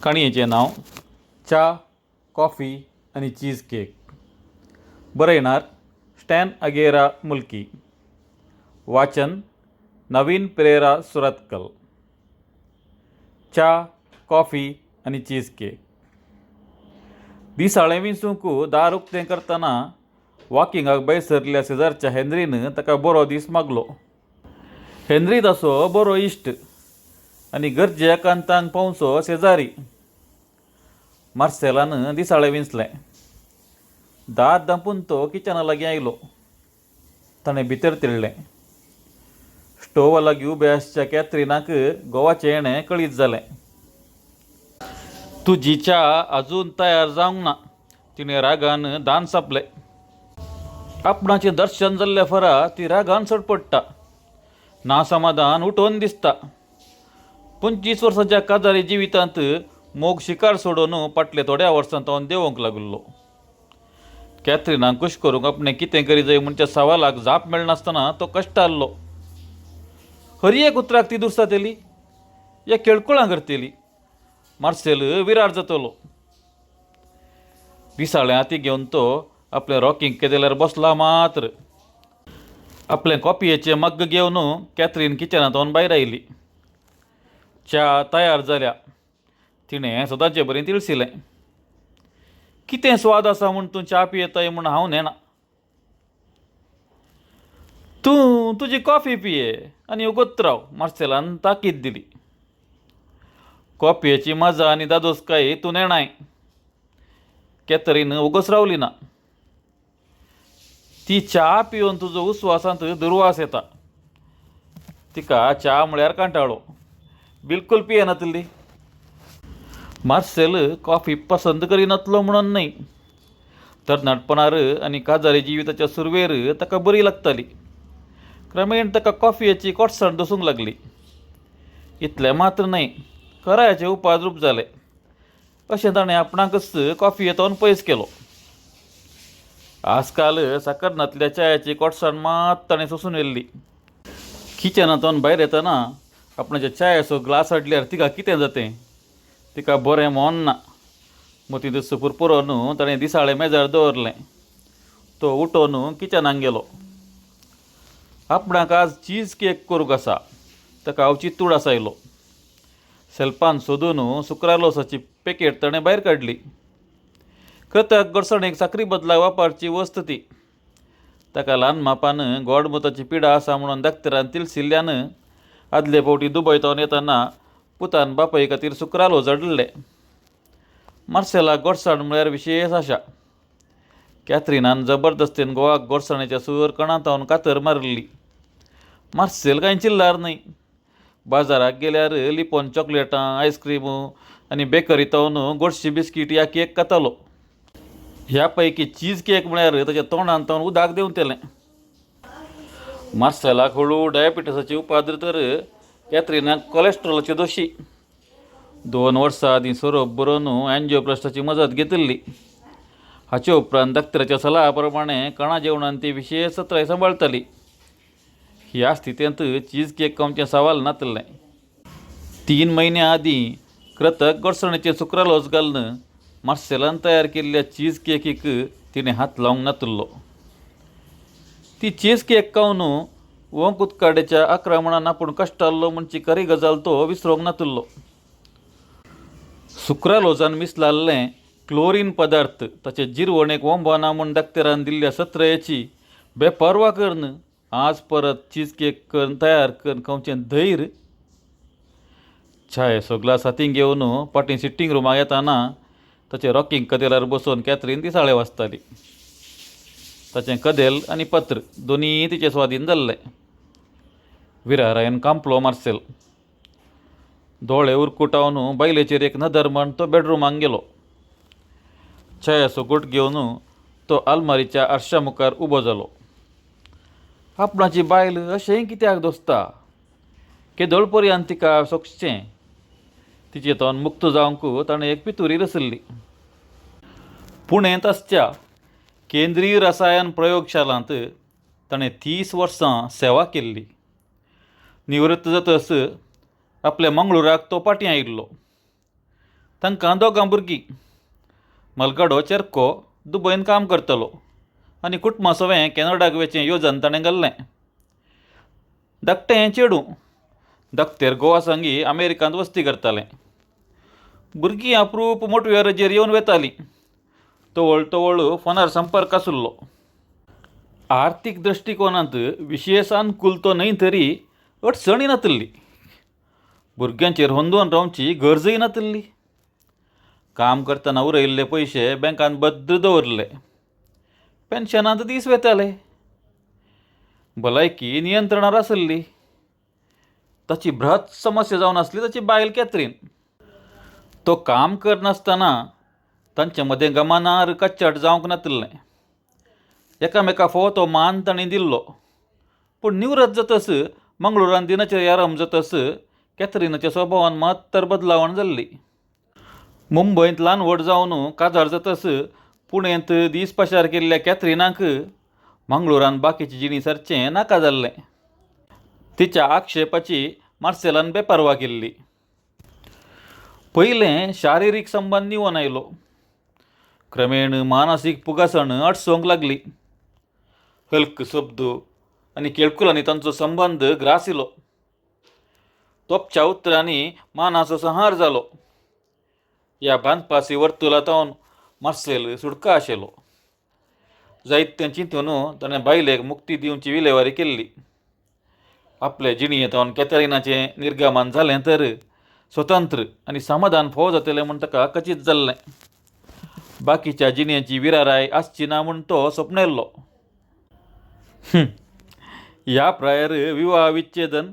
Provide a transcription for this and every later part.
काणयेचें नांव च्या, कॉफी आनी चीज केक. बरयणार स्टॅन अगेरा मुल्की. वाचन नवीन पेरेरा सुरतकल. च्या, कॉफी आनी चीज केक. दिसाळें विंचूंक दार उक्तें करतना वॉकिंगाक भायर सरिल्ल्या शेजारच्या हेनरीन ताका बरो दीस मागलो. हेनरी ताचो बरो इश्ट आनी गरजे एकांतांक पावचो शेजारी. मार्सेलान दिसाळें विंचलें. दार धांपून तो किचना लागीं आयलो. ताणें भितर तिळ्ळें. स्टोवा लागीं उबें आसच्या कॅथरिनाक घोवाचें येणें कळीत जालें. तुजी च्या अजून तयार जावंक ना, तिणें रागान दांत चाबले. आपणाचें दर्शन जाल्ल्या फरा ती रागान सडपडटा, ना समाधान उठोवन दिसता. 25 वर्सांच्या काजारी जिवितांत मोग शिकार सोडून फाटल्या थोड्या वर्सां तो देंवोंक लागिल्लो. कॅथरिनाक खूश करूंक आपणें कितें करी जाय म्हणच्या सवालाक जाप मेळनासतना तो कश्टाल्लो. हर एक उतराक ती दुर्सातेली या केळकुळां करतली. मार्सेल विरार जातलो. दिसाळें हाती घेवन तो आपलें रॉकिंग केदेल्यार बसला मात्र, आपलें कॉफयेचें मग्ग घेवन कॅथरीन किचनांत भायर आयली. च्या तयार जाल्या, तिणें सदांचे बरी तिळसिलें. कितें स्वाद आसा म्हूण तूं च्या पियेताय म्हूण हांव नेणा. तूं तुजी कॉफी पिये आनी उगत राव, मार्सेलान ताकीद दिली. कॉफयेची मजा आनी दादोसकाय तूं नेणाय. कॅथरीन उगोच रावली ना. ती च्या पिवन तुजो उस्वासांत दुर्वास येता. तिका च्या म्हळ्यार कांटाळो. बिलकूल पियेनातली. मार्सेल कॉफी पसंत करिनातलो म्हणून न्हय, तरणाटपणार आनी काजारी जिविताच्या सुरवेर ताका बरी लागताली. क्रमेण ताका कॉफयेची कोटसाण दसूंक लागली. इतलें मात्र न्हय, करायाचे उपाद्रूप जाले. अशें ताणें आपणाकच कॉफयेंतल्यान पयस केलो. आजकाल साकर नातल्या च्यायाची कोटसाण मात ताणें सोंसून व्हेल्ली. किचनांतल्यान भायर येतना आपणाच्या च्यायाचो ग्लास हाडल्यार तिका कितें जातें? तिका बरें मन ना. मतींत पुरपुरोन ताणें दिसाळें मेजार दवरलें. तो उठोवन किचनाक गेलो. आपणाक आज चीज केक करूंक आसा, ताका अवचीत तुडास आयलो. सेल्फान सोदून सुक्रालोसाची पॅकेट ताणें भायर काडली. कृतक गोडसाणेक साकरी बदला वापरची वस्त ती. ताका ल्हान मापान गोडमुताची पिडा आसा म्हणून डाक्टरान तिळसिल्ल्यान आदले फावटी दुबय येतना पुतान बापाय खातीर सुक्रालोज हाडिल्लें. मार्सेलाक गोडसाण म्हळ्यार विशेश आशा. कॅथरिनान जबरदस्तीन घोवाक गोडसाणेच्या सूर कणांत कातर मारिल्ली. मार्सेल कांय चिल्लार न्हय. बाजाराक गेल्यार लिपोन चॉकलेटां, आयस्क्रीम आनी बेकरींत गोडशी बिस्कीट या केक खातालो. ह्या पैकी चीज केक म्हळ्यार ताच्या तोंडांत उदक देंवतलें. मार्सेलाक हळू डायबिटीसाची उपाद्र तर कॅथरिनाक कॉलेस्ट्रॉलाची दोशी. 2 वर्सां आदीं सोरोप बरोवन एन्जियोप्लास्टाची मजत घेतिल्ली. हाचे उपरांत डाक्टराच्या सलाह प्रमाणे कणा जेवणान ती विशेश चत्राय सांबाळटाली. ह्या स्थितींत चीज केक खावचें सवाल नातिल्लें. 3 म्हयन्यां आदीं कृतक गोडसाणेचें सुक्रालोज घालून मार्सेलान तयार केल्ल्या चीज केकीक तिणें हात लावंक नातिल्लो. ती चीज केक खावन वोंक उत्काड्याच्या आक्रमणान आपूण कश्टाल्लो म्हणची खरी गजाल तो विसरोंक नातिल्लो. सुक्रालोजान मिसलाल्लें क्लोरीन पदार्थ ताचे जिरवणेक वोंबना म्हूण डाक्टरान दिल्ल्या सत्रयेची बेपर्वा करून आज परत चीज केक करून तयार करून खावचें धैर्य. च्यायेचो ग्लास हातीन घेवन फाटीं सिटींग रुमाक येतना ताचें रॉकिंग कदेलार बसून कॅथरीन दिसाळें वाचताली. ताचें कदेल आनी पत्र दोनीय तिचे स्वादीन जाल्लें. विरारायन कांपलो मार्सेल. दोळे उरकुटावन बायलेचेर एक नदर म्हण तो बेडरुमाक गेलो. च्यायाचो घोट घेवन तो आलमारीच्या आरशा मुखार उबो जालो. आपणाची बायल अशेंय कित्याक दोसता? केदोळ पर्यंत तिका सोंसचें? तिचे तोंड मुक्त जावंक ताणें एक पितुरी रचल्ली. पुणेंत आसच्या केंद्रीय रसायन प्रयोगशालांत ताणें 30 वर्सां सेवा केल्ली. निवृत्त जातच आपल्या मंगळुराक तो पाटीं आयिल्लो. तांकां दोगां भुरगीं. मलगडो चेरको दुबयन काम करतलो आनी कुटुंबा सवें कॅनडाक वेचें योजन ताणें घाल्लें. धाकटें चेडूं धाकटेर घोवा संगी अमेरिकांत वस्ती करतालें. भुरगीं अप्रूप मोटव्या रजेर येवन वेतालीं. तवळ तवळ फोनार संपर्क आशिल्लो. आर्थीक दृश्टिकोनांत विशेश अनुकूल तो न्हय तरी अडचणी नातिल्ली. भुरग्यांचेर होंदोवन रावची गरजय नातिल्ली. काम करतना उरयल्ले पयशे बँकान बद्द दवरले. पेन्शनांत दीस वेताले. भलायकी नियंत्रणार आसली. ताची बृहत समस्या जावन आसली ताची बायल कॅथरीन. तो काम करनासतना तांचे मदें गमनार कच्चट जावंक नातिल्लें. एकामेका फावो तो मान तांणी दिल्लो. पूण निवृत्त जातस मंगळुरान दिनचर्या आरंभ जातस कॅथरिनाच्या स्वभावान मात तर बदलावण जाल्ली. मुंबयंत ल्हान व्हड जावन काजार जातस पुणेंत दीस पाशार केल्ल्या कॅथरिनाक मंगळुरान बाकीची जिणी सारचें नाका जाल्लें. तिच्या आक्षेपाची मार्सेलान बेपर्वा केल्ली. पयलें शारिरीक संबंद निवोन आयलो. क्रमेण मानसीक पुगासण अडसोवंक लागली. हल्क शब्द आनी केळकुलांनी तांचो संबंद ग्रासिलो. तोपच्या उतरांनी मानाचो संहार जालो. ह्या बांदपासी वर्तुलांत मार्सेल सुटका आशिल्लो. जायतें चिंतून ताणें बायलेक मुक्ती दिवची विलेवारी केल्ली. आपले जिणयेंत कॅथरिनाचें निर्गमन जालें तर स्वतंत्र आनी समाधान फावो जातलें म्हूण ताका कचीत जाल्लें. बाकीच्या जिणेची विराराय आसची ना म्हूण तो सपनेल्लो. ह्या प्रायर विवाह विच्छेदन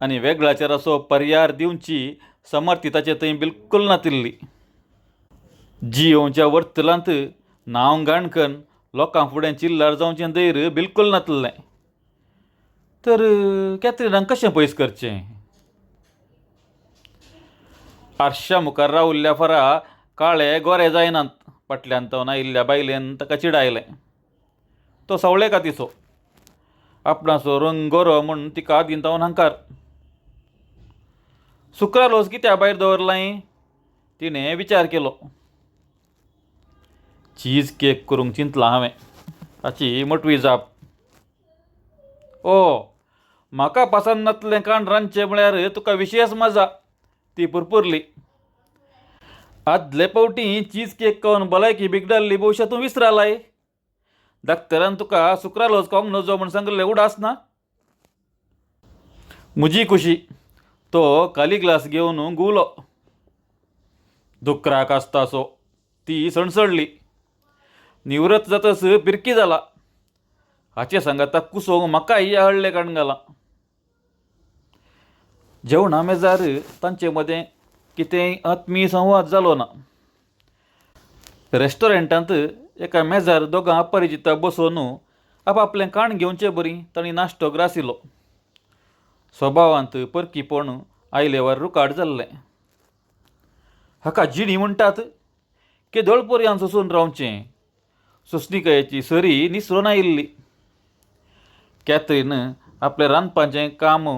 आनी वेगळाचाराचो पर्यार दिवची समर्थी ताचे थंय बिलकूल नातिल्ली. जियोवच्या वर्तुलांत नांव घाण कन्न लोकां फुडें चिल्लार जावचें धैर्य बिलकूल नातिल्लें. तर कॅथरिनाक कशें पयस करचें? आरशा मुखार रावल्ल्या फरा काळे गोरे जायनात फाटल्यान तावन आयिल्ल्या बायलेन ताका चिडायलें. तो सवळे कातीचो. आपणाचो रंग गोरो म्हूण तिका आदीं तावन हंकार. सुक्रालोस कित्या भायर दवरलाय? तिणें विचार केलो. चीज केक करूंक चिंतलां हांवें. ताची मोटवी जाप. ओ म्हाका पसंत नातलें काण रांदचें म्हळ्यार तुका विशेश मजा. ती पुरपुरली. आदले फावटी चीज केक खावन भलायकी बिगडल्ली भोवशा तूं विसरालाय. डाक्टरान तुका सुक्रालोज खावंक नजो म्हूण सांगिल्लें उडास ना? म्हजी खुशी. तो खाली ग्लास घेवन घुंवलो. दुकराक आसता सो. ती सणसणली. निवृत्त जातस पिरकी जाला. हाचे सांगाता कुसोवंक म्हाकाय हळ्ळें काडून घालां. जेवणा मेजार तांचे मदें कितेंय आत्मीय संवाद जालो ना. रेस्टॉरंटांत एका मेजार दोगां अपरिचितां बसोवन आपापलें काण घेवचे बरी तांणी नाश्तो ग्रासिलो. स्वभावांत परकीपण आयलेवर रुकाड जाल्लें. हाका जिणी म्हणटात? केदोळ पर्यान सोंसून रावचें? सोंसणिकायेची सरी निसरून आयिल्ली. कॅथरीन आपलें रांदपाचें काम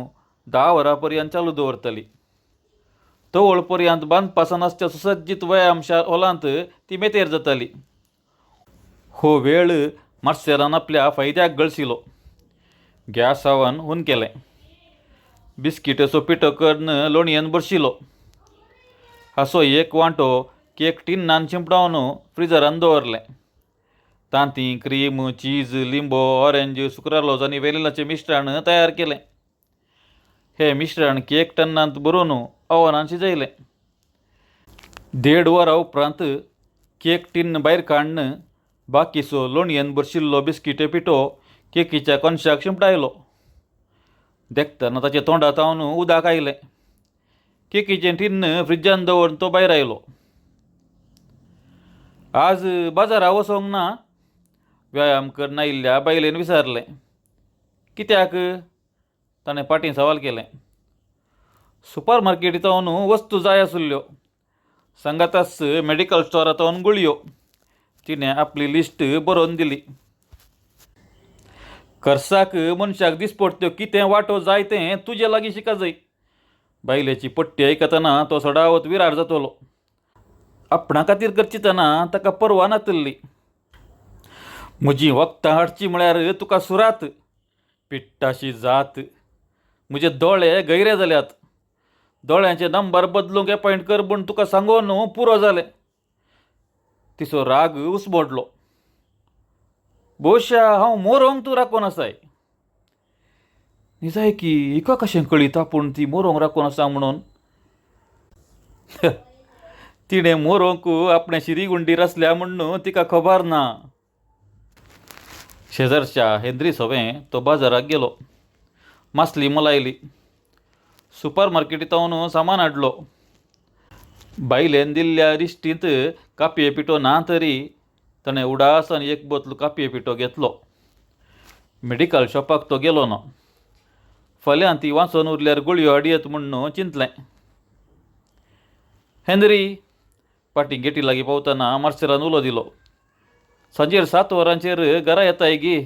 10 वरां पर्यंत चालू दवरताली. तवळ पर्यंत बांदपासान आसच्या सुसज्जीत व्यायाम हॉलांत ती मेतेर जाताली. हो वेळ मार्सेलान आपल्या फायद्याक गळसिलो. गॅस आवन हून केलें. बिस्किटेचो पिठो करून लोणयेन भरशिलो. हाचो एक वांटो केक टिन्नान शिंपडावन फ्रिजरान दवरलें. तांतीं, क्रीम, चीज, लिंबो, ऑरेंज, सुक्रालोज आनी वेनिलाचें मिश्रण तयार केलें. हें मिश्रण केक टन्नांत भरून ओवनान शिजयलें. 1.5 वरां उपरांत केक टिन्न भायर काडून बाकीचो लोणयेन भरशिल्लो बिस्किटे पिठो केकीच्या कोनशाक शिंपडायलो. देखतना ताच्या तोंडांत उदक आयलें. केकीचें टिन्न फ्रिजान दवरून तो भायर आयलो. आज बाजारा वचोंक ना? व्यायाम करून आयिल्ल्या बायलेन विचारलें. कित्याक? ताणें फाटीं सवाल केलें. सुपर मार्केटींत वस्तू जाय आशिल्ल्यो. सांगाताच मेडिकल स्टोरांत गुळयो. तिणें आपली लिस्ट बरोवन दिली. खर्चाक मनशाक दिसपडट्यो कितें वांटो जाय तें तुजे लागीं शिकाजय. बायलेची पट्टी आयकतना तो सडावत विरार जातलो. आपणा खातीर करचितना ताका पर्वा नातिल्ली. म्हजीं वखदां हाडचीं म्हळ्यार तुका सुरात. पिट्टाशी जात. म्हजे दोळे गैरे जाल्यात. दोळ्यांचे नंबर बदलूंक एपॉयंट कर म्हूण तुका सांगून पुरो जालें. तिचो राग उसमोडलो. भोवशा हांव मोरोंक तूं राखून आसाय. निजायकी हिका कशें कळीत आपूण ती मोरोंक राखून आसा म्हणून? तिणें मोरोंक आपणें शिरीगुंडीर आसल्या म्हूण तिका खबर ना. शेजारच्या हेंद्री सोवें तो बाजाराक गेलो. मासली मोलायली. सुपर मार्केटींत सामान हाडलो. बायलेन दिल्ल्या रिश्टींत कापये पिठो ना तरी ताणें उडासान एक बोतल कापये पिठो घेतलो. मेडिकल शॉपाक तो गेलो ना. फाल्यां ती वाचून उरल्यार गुळयो हाडयत म्हूण चिंतलें. हेनरी पाटी गेटी लागीं पावतना मार्सेलान उलो दिलो. सांजेर 7 वरांचेर घरा येताय गी?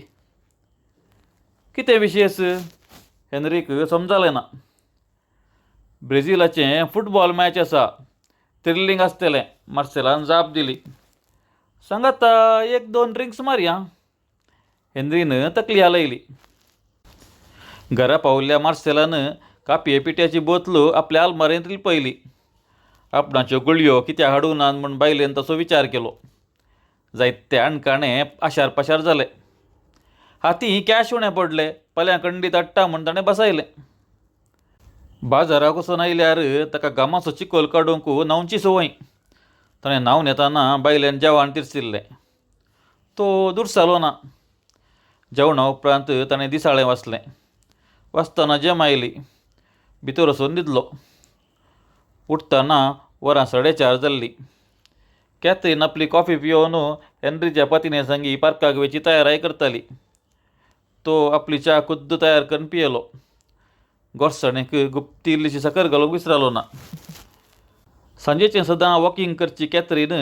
कितें विशेश? हेनरीक समजालें ना. ब्रेझिलाचें फुटबॉल मॅच आसा, थ्रिल्लींग आसतलें, मार्सेलान जाप दिली. सांगाता एक दोन ड्रिंक्स मारया. हेनरीन तकली हालयली. घरा पाविल्ल्या मार्सेलान कापये पिठ्याची बोतल आपल्या आलमारेंत लिपयली. आपणाच्यो गुळयो कित्याक हाडूंक नात म्हूण बायलेन तसो विचार केलो. जायते अणकाणे आशार पाशार जाले. हाती कॅश उणें पडले. फाल्यां खंडीत हाडटा म्हूण ताणें बसयलें. बाजाराक वचून आयल्यार ताका गामाचो चिकोल काडूंक न्हांवची संवय. ताणें न्हांवन येतना बायलेन जेवण तिरशिल्लें. तो दुरसालो ना. जेवणा उपरांत ताणें दिसाळें वाचलें. वाचतना जेम आयली. भितर वचून न्हिदलो. उठतना वरां 4:30 जाल्लीं. कॅथरीन आपली कॉफी पियोवन हेनरीच्या पतिने संगी पार्काक वयची तयाराय करताली. तो आपली च्या खुद्द तयार करून पियेलो. गोडसाणेक गुप्ती इल्लीशी साकर घालूंक विसरालो ना. सांजेचें सदां वॉकींग करची कॅथरीन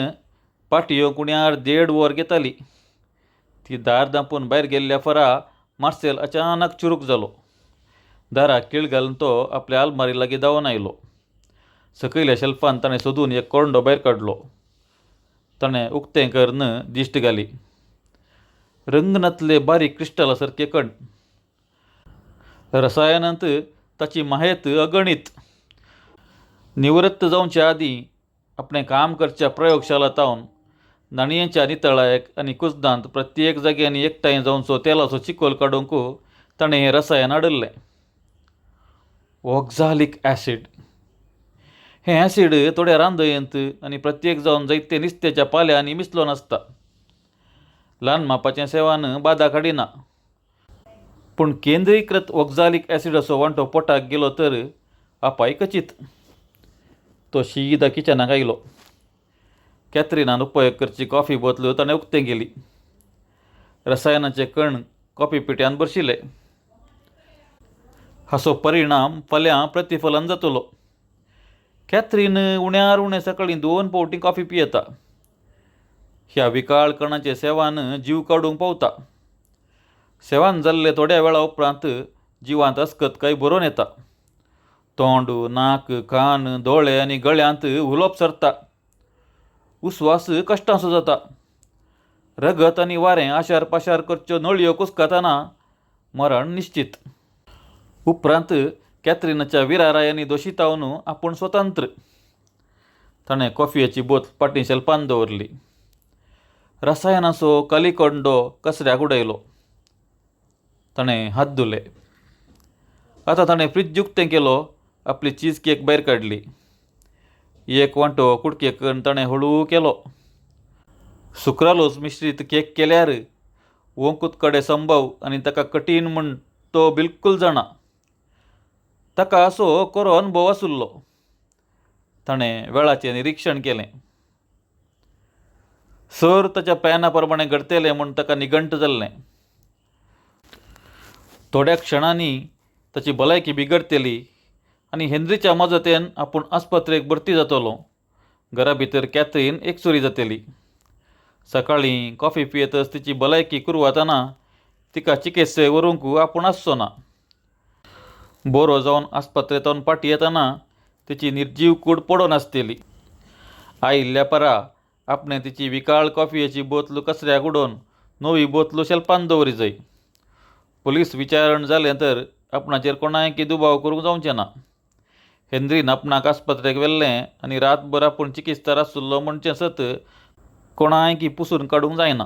पाटी येवंक उण्यार 1.5 वर घेताली. ती दार धांपून भायर गेल्ल्या फरा मार्सेल अचानक चुरूक जालो. दाराक किळ घालून तो आपल्या आलमारी लागीं धांवन आयलो. सकयल्या शेल्फान ताणें सोदून एक कोरंडो भायर काडलो. ताणें उक्तें करून दिश्ट घाली. रंग नातले बारीक क्रिस्टला सारके कण. रसायनांत ताची माहेत अगणीत. निवृत्त जावचे आदीं आपणें काम करच्या प्रयोगशाला तावन नाणयेच्या नितळायक आनी कुजदांत प्रत्येक जाग्यांनी एकठांय जावचो तेलाचो चिकोल काडूंक ताणें हें रसायन हाडिल्लें. ऑक्झालीक ॲसिड. हें ॲसिड थोड्या रांदयेंत आनी प्रत्येक जावन जायते निस्त्याच्या पाल्यांनी मिसलोन आसता. ल्हान मापाचें सेवन बादा काडिना. पूण केंद्रीकृत ऑक्झालीक ॲसिडाचो वांटो पोटाक गेलो तर आपाय कचीत. तो शीदा किचनाक आयलो. कॅथरिनान उपयोग करची कॉफी बोतल ताणें उक्तें केली. रसायनाचे कण कॉफी पिठ्यान भरशिले. हाचो परिणाम फाल्यां प्रतिफलन जातलो. कॅथरीन उण्यार उणें सकाळीं 2 फावटीं कॉफी पियेता. ह्या विकाळ कणाचे सेवान जीव काडूंक पावता. सेवान जाल्ले थोड्या वेळा उपरांत जिवांत अस्कत काय भरून येता. तोंड, नाक, कान, दोळे आनी गळ्यांत हुलोप सरता. उस्वास कश्टांचो जाता. रगत आनी वारें आशार पाशार करच्यो नळयो कुसकातना मरण निश्चित. उपरांत कॅथरिनाच्या विरारायांनी दोशितावन आपूण स्वतंत्र. ताणें कॉफयेची बोत पाटीं शेल्पान दवरली. रसायनाचो कालिकोंडो कचऱ्याक उडयलो. ताणें हात धुले. आतां ताणें फ्रिज उक्तें केलो. आपली चीज केक भायर काडली. एक वांटो कुडके करून ताणें हळू केलो. सुक्रालोज मिश्रीत केक केल्यार वोंकूत कडे संभव आनी ताका कठीण म्हूण तो बिलकूल जाणा. ताका असो कोरो अनुभव आशिल्लो. ताणें वेळाचें निरिक्षण केलें. सर ताच्या प्लॅना प्रमाणें घडतलें म्हूण ताका निघंट जाल्लें. थोड्या क्षणांनी ताची भलायकी बिगडतली आनी हेनरीच्या मजतेन आपूण आस्पत्रेक भरती जातलो. घरा भितर कॅथरीन एकसुरी जातली. सकाळीं कॉफी पियेतच तिची भलायकी कुरवातना तिका चिकित्से व्हरूंक आपूण आसचो ना. बरो जावन आस्पत्रेंतल्यान फाटीं येतना तिची निर्जीव कूड पडून आसतली. आयिल्ल्या परा आपणें तिची विकाळ कॉफयेची बोतल कचऱ्याक उडोवन नवी बोतल शेल्पान दवरी जाय. पोलीस विचारण जालें तर आपणाचेर कोणायकी दुबाव करूंक जावचें ना. हेनरीन आपणाक आस्पत्रेक व्हेल्लें आनी रातभर आपूण चिकित्सार आशिल्लो म्हणचें सत कोणायकी पुसून काडूंक जायना.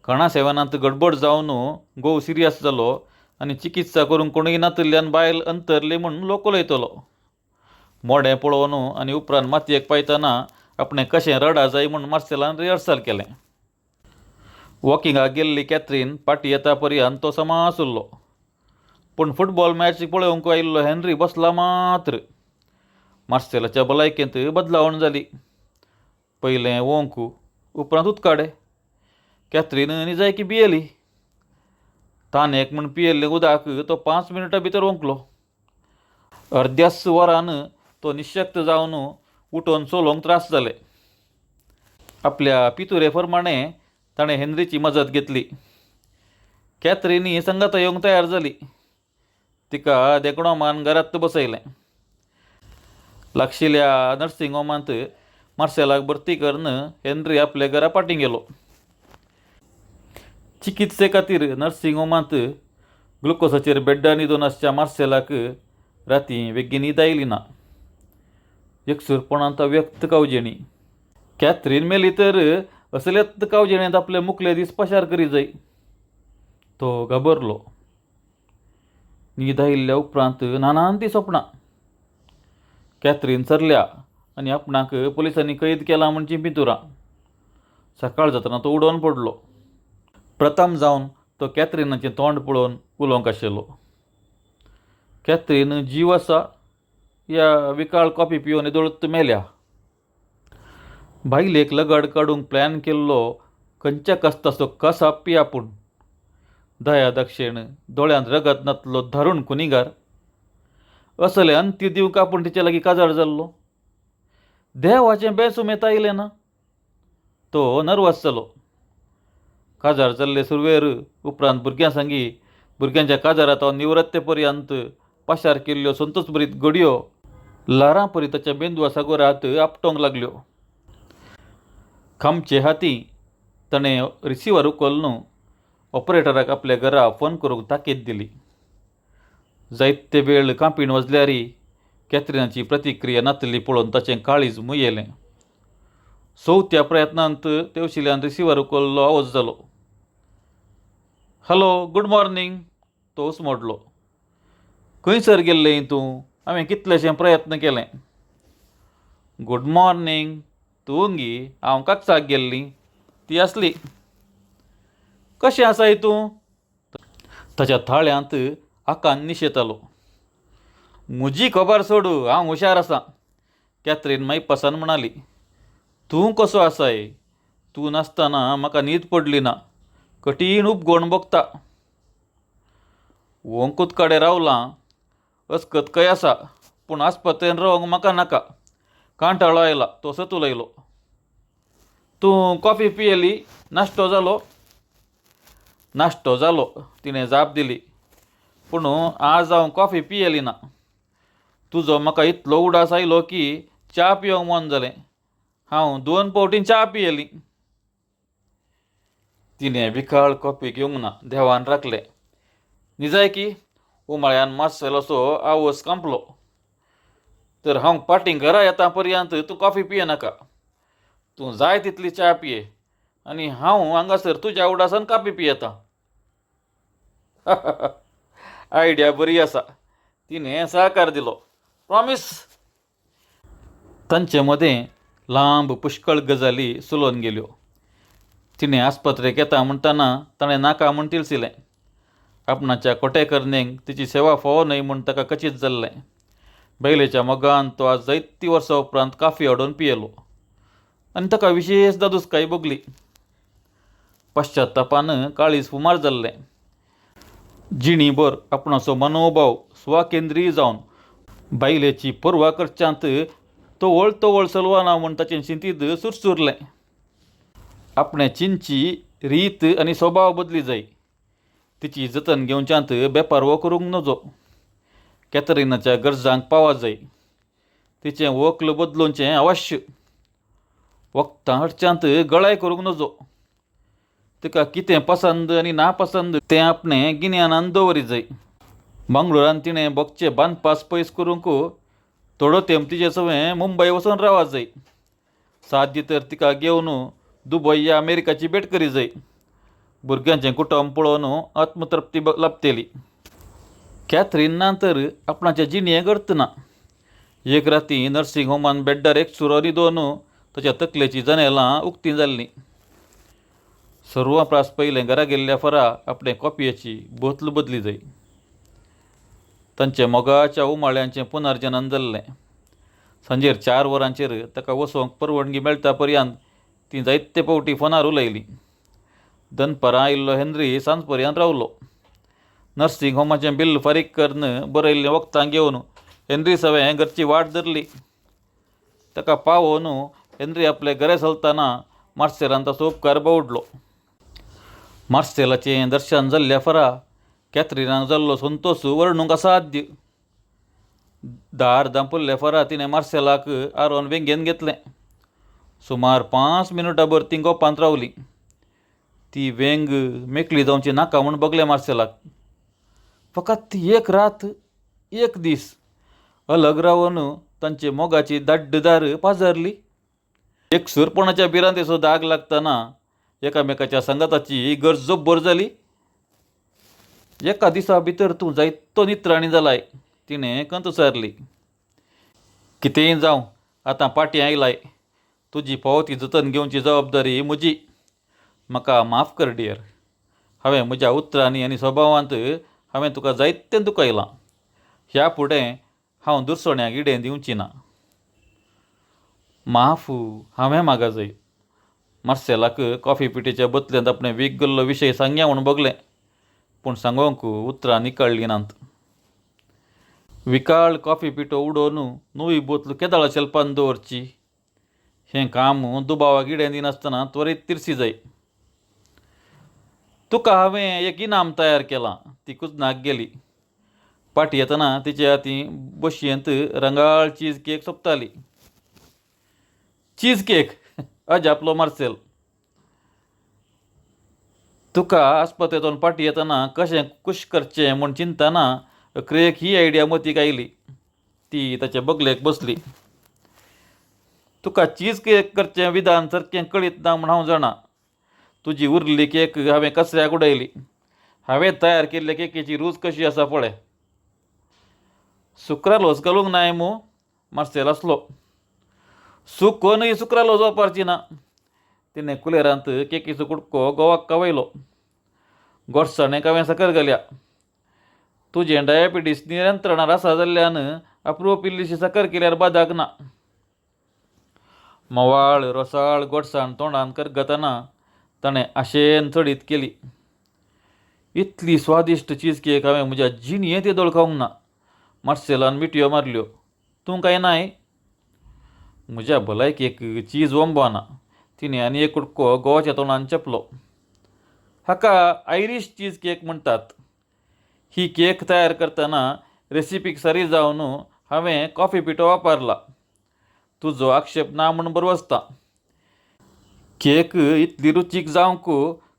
खाणा सेवनांत गडबड जावन घोव सिरियस जालो आनी चिकित्सा करूंक कोणूय नातिल्ल्यान बायल अंतरली म्हूण लोक उलयतलो. मोडें पळोवन आनी उपरांत मातयेक पायतना आपणें कशें रडा जाय म्हूण मार्सेलान रिहर्सल केलें. वॉकिंगाक गेल्ली कॅथरीन पाटी येता पर्यंत तो समा आशिल्लो. पूण फुटबॉल मॅच पळोवंक आयिल्लो हेनरी बसला मात्र. मार्सेलाच्या भलायकेंत बदलावण जाली. पयलें ओंक, उपरांत उदकाडे. कॅथरीन निजायकी भियेली. तानेक म्हूण पियेल्लें उदक तो 5 मिनटां भितर ओंकलो. अर्द्याच वरान तो निशक्त जावन उठून चलोवंक त्रास जाले. आपल्या पितुरे प्रमाणे ताणें हेनरीची मजत घेतली. कॅथरीन संगाता येवंक तयार जाली. तिका देखणो मान घरांत बसयलें. लागशिल्ल्या नर्सिंग होमांत मार्सेलाक भरती करून हेनरी आपल्या घरा पाटीं गेलो. चिकित्से खातीर नर्सिंग होमांत ग्लुकोजाचेर बेड्डार न्हिदून आसच्या मार्सेलाक राती बेगीन न्हीद आयली ना. एकसूरपणांत व्यक्त कावजेणी. कॅथरीन मेली तर असलेच कावजेणेंत आपले मुखले दीस पशार करी जाय. तो घाबरलो. न्हीद आयिल्ल्या उपरांत नानांती ती सपनां. कॅथरीन सरल्या आनी आपणाक पुलिसांनी कैद केला म्हणची पिंतुरां. सकाळ जातना तो उडोवन पडलो. प्रथम जावन तो कॅथरीनाचें तोंड पळोवन उलोवंक आशिल्लो. कॅथरीन जीव आसा या विकाळ कॉफी पिवन येदोळूच मेल्या. बायलेक लगड काडूंक प्लॅन केल्लो खंयच्या कस्ताचो कसापी आपूण. दया दक्षिण दोळ्यांत रगत नातलो धारूण कुनिगार. असले अंती दिवंक आपूण तिचे लागीं काजार जाल्लो. देवाचें बेस उमेद आयलें ना. तो नर्वस जालो. काजार जाल्ले सुरवेर उपरांत भुरग्यां सांगी भुरग्यांच्या काजारांत हांव निवृत्ते पर्यंत पाशार केल्ल्यो संतोषभरीत घडयो ल्हारां परी ताच्या बेंदवा सागोरात आपटोवंक लागल्यो. खामचे हाती ताणें रिसिवर उखलून ऑपरेटराक आपल्या घरा फोन करूंक ताकीद दिली. जायते वेळ कांपीण वाजल्यार कॅथरीनाची प्रतिक्रिया नातली पळोवन ताचें काळीज मुयेलें. चवथ्या प्रयत्नांत तेवशिल्यान रिसिवर उखल्लो आवाज जालो. हॅलो, गूड मॉर्निंग, तो मोडलो. खंयसर गेल्लें तूं? हांवें कितलेशे प्रयत्न केले. गूड मॉर्निंग, तूं गी? हांव काकसाक गेल्ली ती आसली. कशें आसाय तूं? ताच्या थाळ्यांत आकान निशेतालो. म्हजी खबर सोडू, हांव हुशार आसा, कॅथरीन मायपासान म्हणाली. तूं कसो आसाय? तूं नासतना म्हाका न्हीद पडली ना. कठीण उपगोण भोगता. वोंकूत कडेन रावलां, अस्कत खंय आसा, पूण आस्पत्रेन रावंक म्हाका नाका. कांटाळो आयला. तो सत उलयलो. तूं कॉफी पियेली? नाश्तो जालो? नाश्तो जालो, तिणें जाप दिली. पूण आज हांव कॉफी पियेली ना. तुजो म्हाका इतलो उडास आयलो की च्या पिवंक मन जालें. हांव 2 फावटीं च्या पियेली. तिणें विखाळ कॉफी घेवंक ना. देवान राखलें. निजायकी उमाळ्यान मार्सेलाचो आवस कांपलो. तर हांव पाटीं घरा येता पर्यंत तूं कॉफी पिये नाका. तूं जाय तितली च्या पिये आनी हांव हांगासर तुज्या उडासान कापी पियेता. आयडिया बरी आसा, तिणें सहकार दिलो. प्रॉमीस. तांचे मदें लांब पुष्कळ गजाली सुलोवन गेल्यो. तिणें आस्पत्रेक येता म्हणटना ताणें नाका म्हूण तिळसिलें. आपणाच्या कोटेकरणेक तिची सेवा फावो न्हय म्हूण ताका कचीत जाल्लें. बायलेच्या मोगान तो आज जायतीं वर्सां उपरांत काफी हाडून पियेलो आनी ताका विशेश दादूसकाय भोगली. पश्चातापान काळीज फुमार जाल्लें. जिणीभर आपणाचो मनोभाव स्वकेंद्रीय जावन बायलेची पर्वा करच्यांत तवळ तवळ चलवना म्हूण ताचें शिंतीद सुरसुरलें. आपणें चिंतची रीत आनी स्वभाव बदली जाय. तिची जतन घेवच्यांत बेपारवो करूंक नजो. कॅथरिनाच्या गरजांक पावा जाय. तिचें वक्ल बदलुचें अवश्य. वखदां हाडच्यांत गळाय करूंक नजो. तिका कितें पसंद आनी नापसंद तें आपणें गिन्यानान दवरी जाय. मंगळूरान तिणें भोगचे बांदपास पयस करूंक थोडो तेंप तिजे सवें मुंबय वचून रावा जाय. साध्य तर तिका घेवन दुबय या अमेरिकाची भेट करी जाय. भुरग्यांचें कुटुंब पळोवन आत्मतृप्ती लाभतली. कॅथरीन ना तर आपणाचे जिणेक अर्थ ना. एक राती नर्सिंग होमान बेड्डार एक सुरो न्हिदोवन ताच्या तकलेचीं जनेलां उक्तीं जाल्लीं. सर्वां प्रास पयलें घरा गेल्ल्या फरा आपणे कॉफयेची बोतल बदली जाय. तांच्या मोगाच्या उमाळ्यांचें पुनर्जनन जाल्लें. सांजेर 4 वरांचेर ताका वचोंक परवानगी मेळटा पर्यंत तीं जायते फावटी फोनार उलयलीं. दनपारां आयिल्लो हेनरी सांज पर्यंत रावलो. नर्सिंग होमाचें बिल फारीक करून बरयल्लीं वखदां घेवन हेनरी सवें घरची वाट धरली. ताका पावोवन हेनरी आपले घरा चलतना मार्सेलान ताचो उपकार बावडलो. मार्सेलाचें दर्शन जाल्ल्या फरा कॅथरिनाक जाल्लो संतोश वर्णूंक असाध्य. दार धांपिल्ले फरा तिणें मार्सेलाक आरोवन वेंगेन घेतलें. सुमार 5 मिनुटां भर तीं गोपांत रावलीं. ती वेंग मेकळी जावची नाका म्हूण भोगलें मार्सेलाक. फकत एक रात एक दीस अलग रावन तांचे मोगाची दाड्डदार पाजारली. एक सुरपणाच्या भिरांतेचो दाग लागतना एकामेकाच्या सांगाताची गरज जब्बर जाली. एका दिसा भितर तूं जायतो नित्राणी जालाय, तिणें कंत उचारली. कितेंय जावं, आतां पाटी आयलाय. तुजी फावो ती जतन घेवची जबाबदारी म्हजी. म्हाका माफ कर डियर. हांवें म्हज्या उतरांनी आनी स्वभावांत हांवें तुका जायतें दुखयलां. ह्या फुडें हांव दुसऱ्याक इडें दिवची ना. माफ हांवें मागा जाय. मार्सेलाक कॉफी पिठेच्या बदल्यांत आपणें वीक गेल्लो विशय सांगया म्हूण भोगलें, पूण सांगोंक उतरां निकळ्ळीं नात. विकाळ कॉफी पिठो उडोवन नवी बोतल केदाळा शेल्पान दवरची हें काम दुबावाक इडें दिनासतना त्वरीत तिरसी जाय. तुका हांवें एक इनाम तयार केलां. ती कुजनाक गेली. पाटी येतना तिचे हातीं बशयेंत रंगाळ चीज केक सोंपताली. Cheese cake! अजापलो मार्सेल. तुका आस्पत्रेंतल्यान पाटी येतना कशें खूश करचें म्हूण चिंतना अक्रेक ही आयडिया मतीक आयली. ती ताचे बगलेक बसली. तुका चीज केक करचें विधान सारकें कळीत ना म्हूण हांव जाणा. तुजी उरली केक हांवें कचऱ्याक उडयली. हांवें तयार केल्ले केकीची रूच कशी आसा पळय. सुक्रालोज घालूंक नाय मू? मार्सेल आसलो. सुकोनूय सुक्रालोज वापरची ना. तिणें कुलेरांत केकीचो कुडको घोवाक खावयलो. गोडसाणेक हांवें साकर घाल्या. तुजें डायबिटीस नियंत्रणार आसा जाल्ल्यान अप्रूप इल्लीशी साकर केल्यार बादाक ना. म्होवाळ रोसाळ गोडसाण तोंडान करगतना ताणें आशेन चडीत केली. इतली स्वादिश्ट चीज केक हांवें म्हज्या जिणयेंत येदोळ खावंक ना. मार्सेलान मिटयो मारल्यो. तूं काय नाय? म्हज्या भलायकेक चीज वंबना. तिणें आनी एक कुडको घोवाच्या तोंडान चेपलो. हाका आयरीश चीज केक म्हणटात. ही केक तयार करतना रेसिपीक सरी जावन हांवें कॉफी पिठो वापरला. तुजो आक्षेप ना म्हूण बरवसता. केक इतली रुचीक जावंक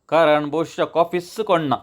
कारण भोवशा कॉफीच कोण ना.